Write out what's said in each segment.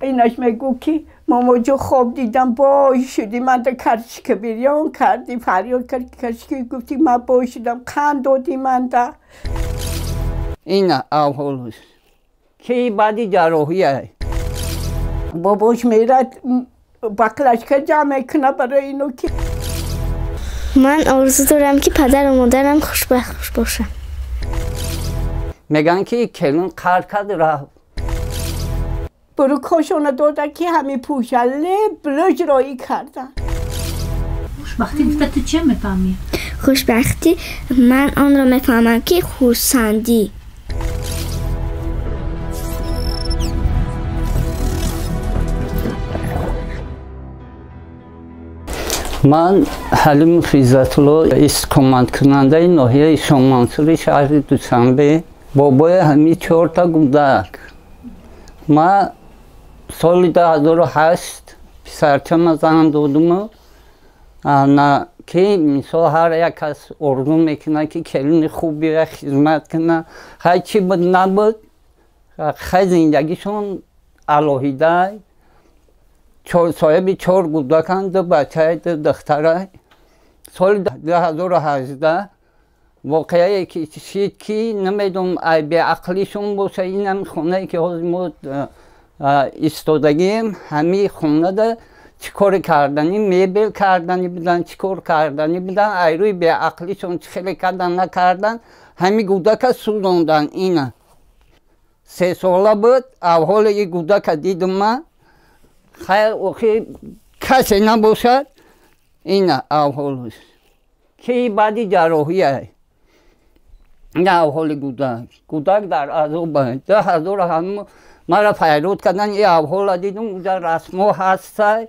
Инаш мегӯ ки мамоҷо хоб дидам, бой шудӣ, ман да карчика бирён кардӣ, фарёд кард, карчика гуфтӣ ман бой шудам, қанд додӣ ман да. Ина аҳволаш ки баъди ҷарроҳия. Бобош мерад баклашка ҷамъ мекунад барои ино ки. Ман орзу дорам ки падару модарам хушбахт бошанд. Мегӯянд ки келин қар кард рафт. Бурукҳошона дода ки ҳамин пӯша леб лӯҷ роӣ карданд. Хушбахтӣ гуфта ту чия мефаҳмӣ? Хушбахтӣ ман онро мефаҳмам ки хурсандӣ. Ман Ҳалимов Иззатулло, истиқоматкунандаи ноҳияи Шоҳмансури шаҳри Душанбе, бобои ҳамин чорта гудак. Ман соли 2008 писарчама зан додуму ки мисол ҳар як кас орзу мекунад ки келини хуб бира хизмат кунад. Хай чӣ буд набуд, хай зиндагишон алоҳида, соҳиби чор гудаканд, ду бачае, ду духтарай. Соли 2018 воқеае ки шид ки намедонам ай беақлишон боша, инам хонае ки ҳозир мо истодагием, ҳамин хонада чӣ кори карданӣ, мебел карданӣ будан, чӣ кор карданӣ будан, ай рӯи беақлишон чӣ хеле кардан накардан, ҳамин гудака сӯзондан. Ина 3 сола буд, авҳоли и гудака дидум ман. Хайр, охи касе набошад, ина авҳолаш ки баъди ҷарроҳия. Ина авҳоли гудак, гудак дар азоб. 2000 ҳам мара файрод кардан, и авҳола дидум, уҷа расмҳо ҳастай.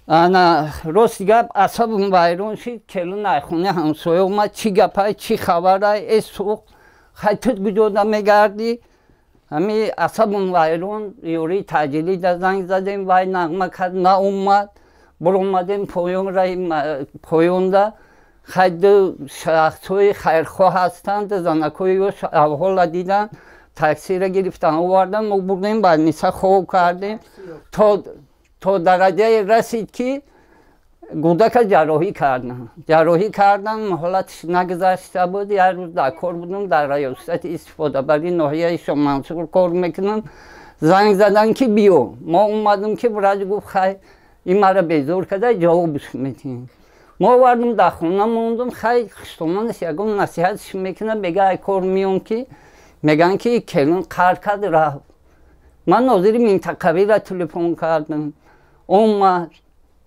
Ана рости гап, асабам вайрон шид. Келин ай хонаи ҳамсоя омад, чӣ гапай, чӣ хабарай, э сӯхт, хай ту куҷода мегардӣ? Ҳами асабам вайрон, ёрии таъҷилӣ да занг задем, вай нағма кард, наомад. Биромадем поён, раи поёнда хай ду шахсҳои хайрхоҳ ҳастанд, занакҳои ёш авҳола дидан, таксиро гирифтан овардан, мо бурдем больница, хоб кардем то дараҷае расид ки гудака ҷарроҳӣ карданд. Ҷарроҳӣ кардан, ҳолаташ нагузашта буд. Як рӯз дар кор будам, дар раёсати истифодабарии ноҳияи Шоҳмансур кор мекунам. Занг задан ки биё. Мо омадем ки врач гуфт хай ин мара безор карда, ҷавобш метиҳем. Мо овардем, дар хона мондум. Хай хуштоманаш ягон насиҳатш мекунад, бега ай кор меом ки мегӯянд ки келин қар кард рафт. Ман нозири минтақавиро телефон кардам, омад.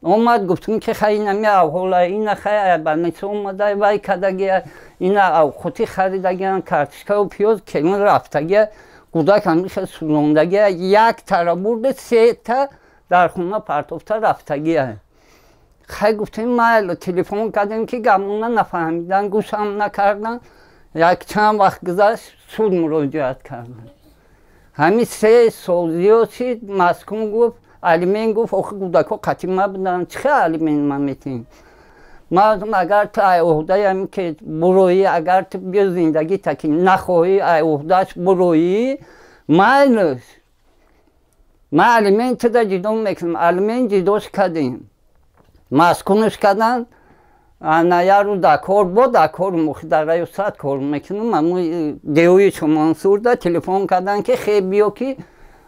Омад, гуфтум ки хай инами авҳола, ина хай больница омада, вай кардагия, ина авқотӣ харидагиян, картошкаву пиёз, келин рафтагия, гудак ҳамиша сӯзондагия, як тара бурда, сета дар хона партофта рафтагия. Хай гуфтем майли, телефон кардем ки гапмона нафаҳмидан, гӯшам накардан. Як чанд вақт гузашт, суд муроҷиат кардам. Ҳамин 3 сол зиёд шид, маскун гуфт, алимент гуфт, охи гудакҳо қатъи ма буданд, чӣ хел алимент ман метиҳем? Ман гуфтам агар ту ай ӯҳдаи ҳамин ки буроӣ, агар ту биё зиндагита ки нахоҳӣ, ай ӯҳдааш буроӣ, майлаш, ман алимент туда ҷудо мекунам. Алимент ҷудош кардем, маскунаш карданд. Ана як рӯз дар кор бо дар кор мухи дар раёсат кор мекунам, ҳамун деҳои Шоҳмансурда телефон карданд ки хе биё ки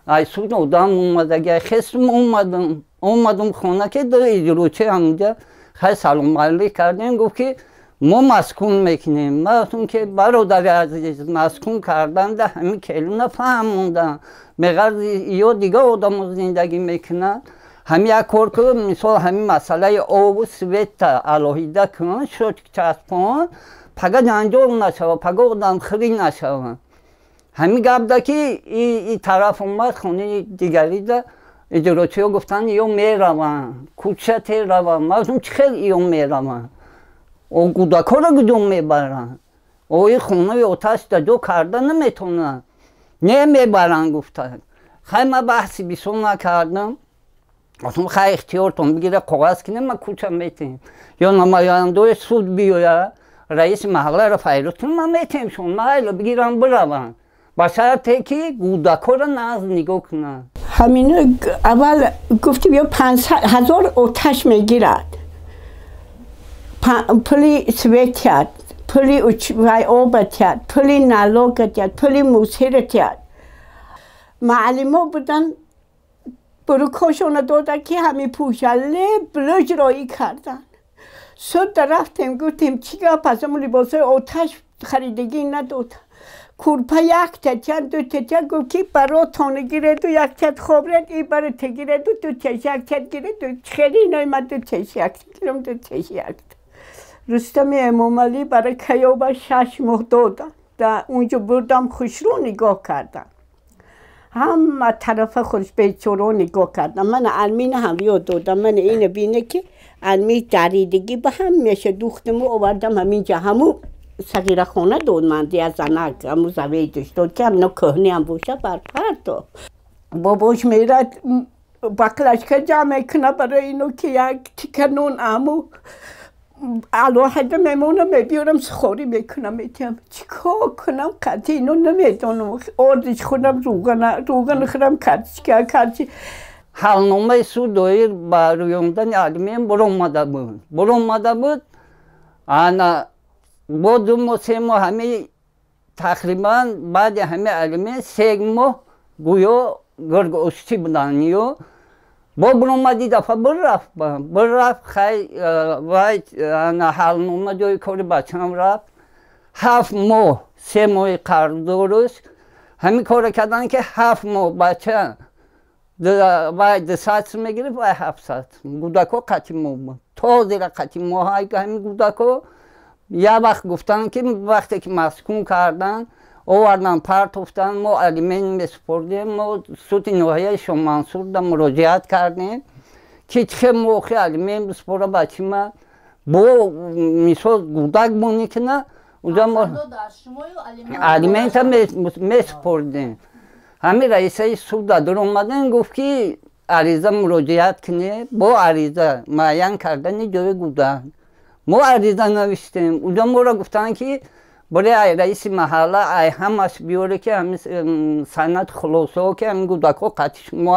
ай суд одам омадагия. Хестум омадам, омадам хона ки ду иҷрочи ҳамунҷа. Хай салом алейк кардем, гуфт ки мо маскун мекунем. Ман гуфтам ки бародари азиз, маскун карданда ҳамин келина фаҳмондам, меғарз ё дигар одамо зиндагӣ мекунанд. Ҳамин як кор кун, мисол ҳамин масъалаи обу света алоҳида кун, счётчик часпон, пага ҷанҷол нашава, пага одамхӯрӣ нашава. Ҳамин гапда ки и тараф омад, хонаи дигарида иҷрочиҳо гуфтанд ё мераванд, кӯча тераванд. Ман гуфтам чӣ хел ё мераванд, о гудакҳоро куҷо мебаранд? Ои хонаи оташ да ҷо карда наметавонанд, не мебаранд гуфтанд. Хай ман баҳси бисёр накардам, гуфтам хай ихтиёртон бигира, коғаз кунем, ман кӯча метиҳем, ё намояндаои суд биёяд, раиси маҳалларо файрод кунем, ман метиҳем шумо, майло бигирам бираванд. Ба шарте ки кӯдакҳоро нағз нигоҳ кунанд. Ҳамино аввал гуфтим ё 500,000 оташ мегирад, пули свет тиҳад, пули оба тиҳад, пули налога тиҳад, пули мусира тиҳад. Маълимо будан, бурукҳошона дода ки ҳами пӯша леб роӣ карданд. Суд рафтем, гуфтем чӣ гап аст, ҳамун либосҳои оташ харидагӣ надод. Курпа як тачан, ду тачан, гуфт ки баротона гиреду як чат хоб ред, и бара тегиреду ду чаш як чат гиреду хеле инои ман ду чаш як гирам, ду чаш як. Рустами Эмомалӣ барои Каёба 6 моҳ додам. Унҷо бурдам, хушрӯ нигоҳ кардам. Ҳама тарафа хуш бечоро нигоҳ кардам. Ман алмина ҳам ёд додам. Ман ина бине ки алми даридагӣ ба ҳамеша духтаму овардам ҳаминҷа, ҳаму сағирахона дод ман я занак, ҳаму заведующ дод ки ҳамино кӯҳни ҳам боша барпардо. Бобош мерад, баклажка ҷамъ мекуна барои ино ки як тика нон аму алоҳида мемонам, мебиёрам, сухорӣ мекунам, метиҳам. Чӣ кор кунам қатъи ино намедонам. Ордиш хӯрам, руғана хӯрам, карточка карчи. Ҳалномаи суд доир ба рӯёндани алимент буромада буд. Ана бо 2 моҳ, 3 моҳ, ҳами тақрибан баъди ҳами алимент 3 моҳ гӯё гургоштӣ буданд ё бо буромади дафъа бирафт. Хай, вай ана ҳалнома ҷои кори бачаам рафт. 7 моҳ, 3 моҳи қарздорус ҳамин корро карданд ки 7 моҳ бача вай 200 сум мегирифт, вай 700. Гудако қатъи мо буд, то зира қатъи мо ҳамин гудако. Як вақт гуфтанд ки вақте ки маскун карданд, овардан, партофтанд, мо алимент месупордем. Мо суди ноҳияи Шомансурда муроҷиат кардем ки чӣ мо охи алимент бисупора бачима бо мисол гудак моникина унҷа мо алимента месупордем. Ҳамин раисаи суда дуромадем, гуфт ки ариза муроҷиат кунед бо ариза муайян кардани ҷои гудак. Мо ариза навиштем. Унҷа моро гуфтанд ки боре ай раиси маҳалла, ай ҳамаш биёре ки ҳамин санад хулосаҳо ки ҳамин гудакҳо қатъи шумо.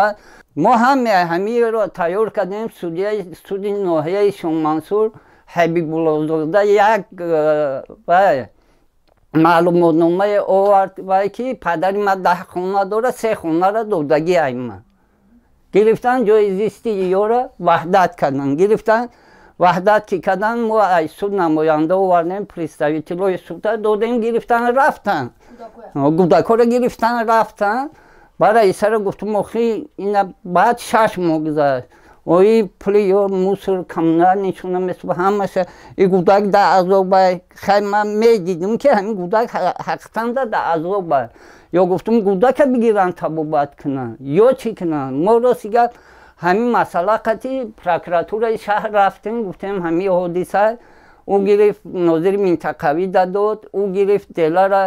Мо ҳаме ҳамиро тайёр кардем. Судияи суди ноҳияи Шомансур Ҳабибуллозода як вай маълумотномае овард, вай ки падари ман 10 хона дорад, се хонаро додагӣ ай ман. Гирифтан, ҷои зисти ёро ваҳдат карданд, гирифтан, ваҳдат ки карданд, мо ай суд намоянда овардем, представителои суда додем, гирифтан, рафтан, гудакҳоро гирифтан, рафтан. Баъд раисаро гуфтум, охи ина баъд 6 моҳ гузашт, ои пули ё мусор коммунальныйшона месупа ҳамаша, и гудак да азобай. Хай, ман медидим ки ҳамин гудак ҳақиқатан да азобай. Ё гуфтум гудака бигиранд, табобат кунанд ё чӣ кунанд. Мо рости гап ҳамин масъала қати прокуратураи шаҳр рафтем, гуфтем ҳамин ҳодиса. Ӯ гирифт, нозири минтақавӣ дадод, ӯ гирифт делара,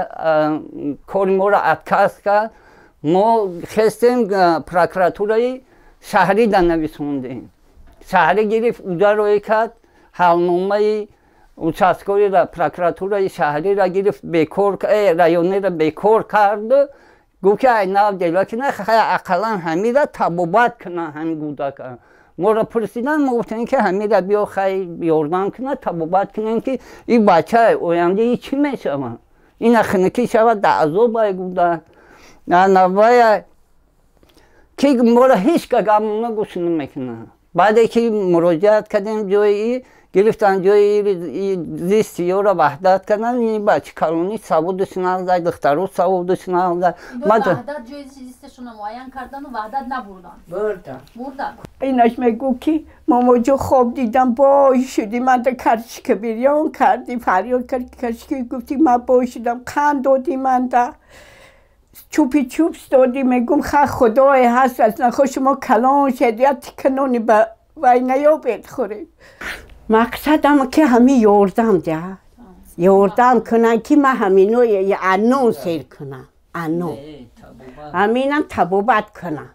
кори моро отказ кард. Мо хестем, прокуратураи шаҳрӣ да нависондем. Шаҳрӣ гирифт, уҷа роӣ кард, ҳалномаи участковыйра прокуратураи шаҳрира гирифт, бекор, районира бекор кард. Гуфт ки ай нав дела кина, ақаллан ҳамира табобат кунанд ҳамин гудака. Моро пурсидан, мо гуфтем ки ҳамира биё, хай, ёрдам кунад, табобат кунем, ки ин бача ояндаи чӣ мешавад, ина хунукӣ шавад, да азобай гудак. Навая ки моро ҳеҷ ка гапмона гӯш намекунад. Баъде ки муроҷиат кардем, ҷои гирифтан, ҷои зисти ёро ваҳдат карданд. Ин бачи калонӣ саводаш нағзай, духтаро саводаш нағзай. Ваҳдат ҷои зисташонро муайян кардану ваҳдат набурдан? Бурдан. Бурдан. Инаш мегӯ ки момоҷо, хоб дидам, бой шудӣ, ман да карточка бирён кардӣ, фарёд кард, карточка, гуфтӣ ман бой шудам, қанд додӣ, ман да чупи чупс додӣ. Мегум ха, худое ҳаст, аз нахо шумо калон шед, як тика нони ба вай наёбед, хӯред. Мақсадам ки ҳамин ёрдам диҳад, ёрдам кунанд ки ман ҳамино анон сер кунам, анон ҳаминам табобат кунам,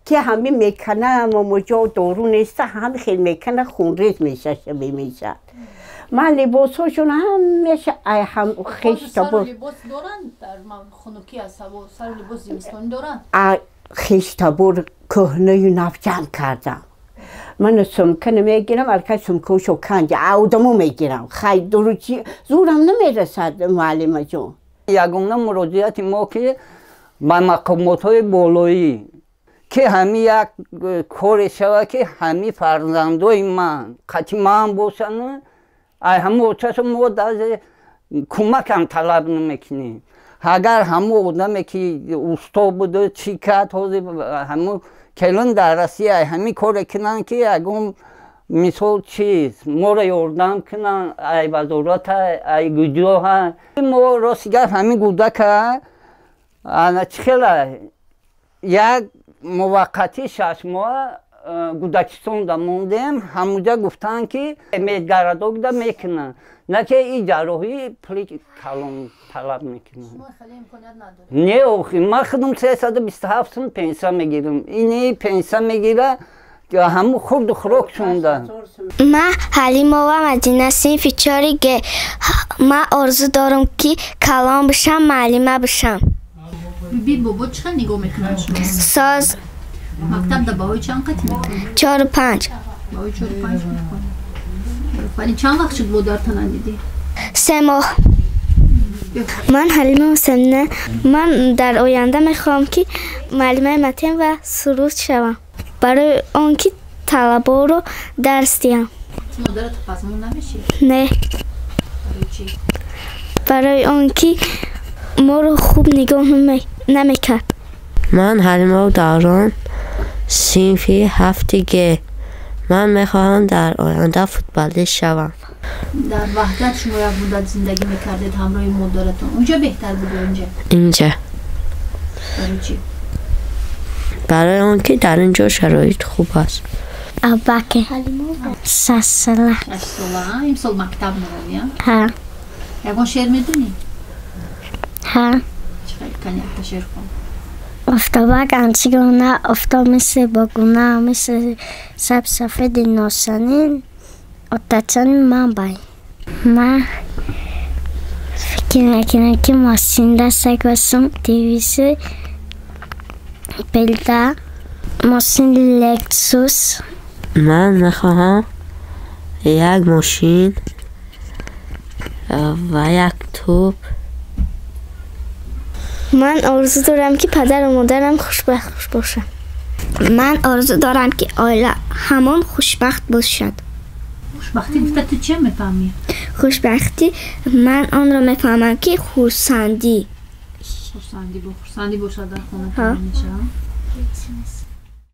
ки ҳамин мекана, момоҷо, дору неста, ҳами хел мекана, хунрез мешаша, мешад. Ман либосҳошон ҳамеша ҳам хештабор. Либос доранд дар хунукӣ аз ҳаво, сару либос зимистонӣ доранд? Хештабор кӯҳнаю нав ҷамъ кардам. Ман сумка намегирам, алкай сумкаошо канҷа одамо мегирам. Хай дуручи зӯрам намерасад, муаллимаҷон. Ягона муроҷиати мо ки ба мақомотҳои болоӣ ки ҳами як коре шава ки ҳами фарзандои ман қати ман бошанд, ай ҳама очашо мо даже кӯмакам талаб намекунем. Агар ҳамо одаме ки усто буда чӣ кард, ҳозир ҳамо келин дар Россия ҳами коре кунанд ки ягон мисол чиз моро ёрдам кунанд, ай вазората, ай гуҷоҳа. Мо рости гап ҳами гудака ана чӣ хела як муваққатӣ 6 моҳа гудакистонда мондем. Ҳамуҷа гуфтанд ки медгородокда мекунанд, на ки и ҷарроҳӣ пули калон талаб мекунанд. Не, охи ман худам 327 сум пенсия мегирам, ини пенсия мегира, ҳаму хурду хӯрок шунда. Ман Ҳалимова Мадина, синфи чори г. Ман орзу дорам, ки калон бишам, муаллима бишам. Биби, бобо чӣ хел нигоҳ мекунанд шумо? Соз. Мактаб да баҳои чанд қатӣ мехонӣ? Чору панҷ. Баҳои 4-5 мехонӣ. Вале чанд вақт шуд модарта надидӣ? 3 моҳ. Ман Ҳалима Ҳусайнина. Ман дар оянда мехоҳам, ки муаллимаи матем ва суруд шавам, барои он ки талаборо дарс диҳам. Модарата пазмон намешӣ? Не. Барои чӣ? Барои он ки моро хуб нигоҳ намекард. Ман Ҳалимов Даврон, синфи ҳафти г. Ман мехоҳам дар оянда футболист шавам. Дар Ваҳдат шумо як муддат зиндагӣ мекардед ҳамроҳи модаратон. Унҷа беҳтар буд ё инҷа? Инҷа. Барои чӣ? Барои он ки дар ин ҷо шароит хуб аст. Абаке, 6 сола. 6 сола. Имсол мактаб меравӣ? Ҳа. Ягон шеър медонӣ? Ҳа. Чӣ хел? Кани, якта шеър хон. Офтобак анчигона, офтоб мисли богуна, мисли саб сафеди носанин, отачони ман бай. Ман фикр мекунам, ки мошинда сагосум дивиси белда мошин Лексус. Ман мехоҳам як мошин ва як тӯб. Ман орзу дорам, ки падару модарам хушбахт бошанд. Ман орзу дорам, ки оила ҳамон хушбахт бошад. Хушбахтӣ гуфта ту чия мефаҳмӣ? Хушбахтӣ ман онро мефаҳмам, ки хурсандӣ. Хурсандӣ бошад дар хона мешавад.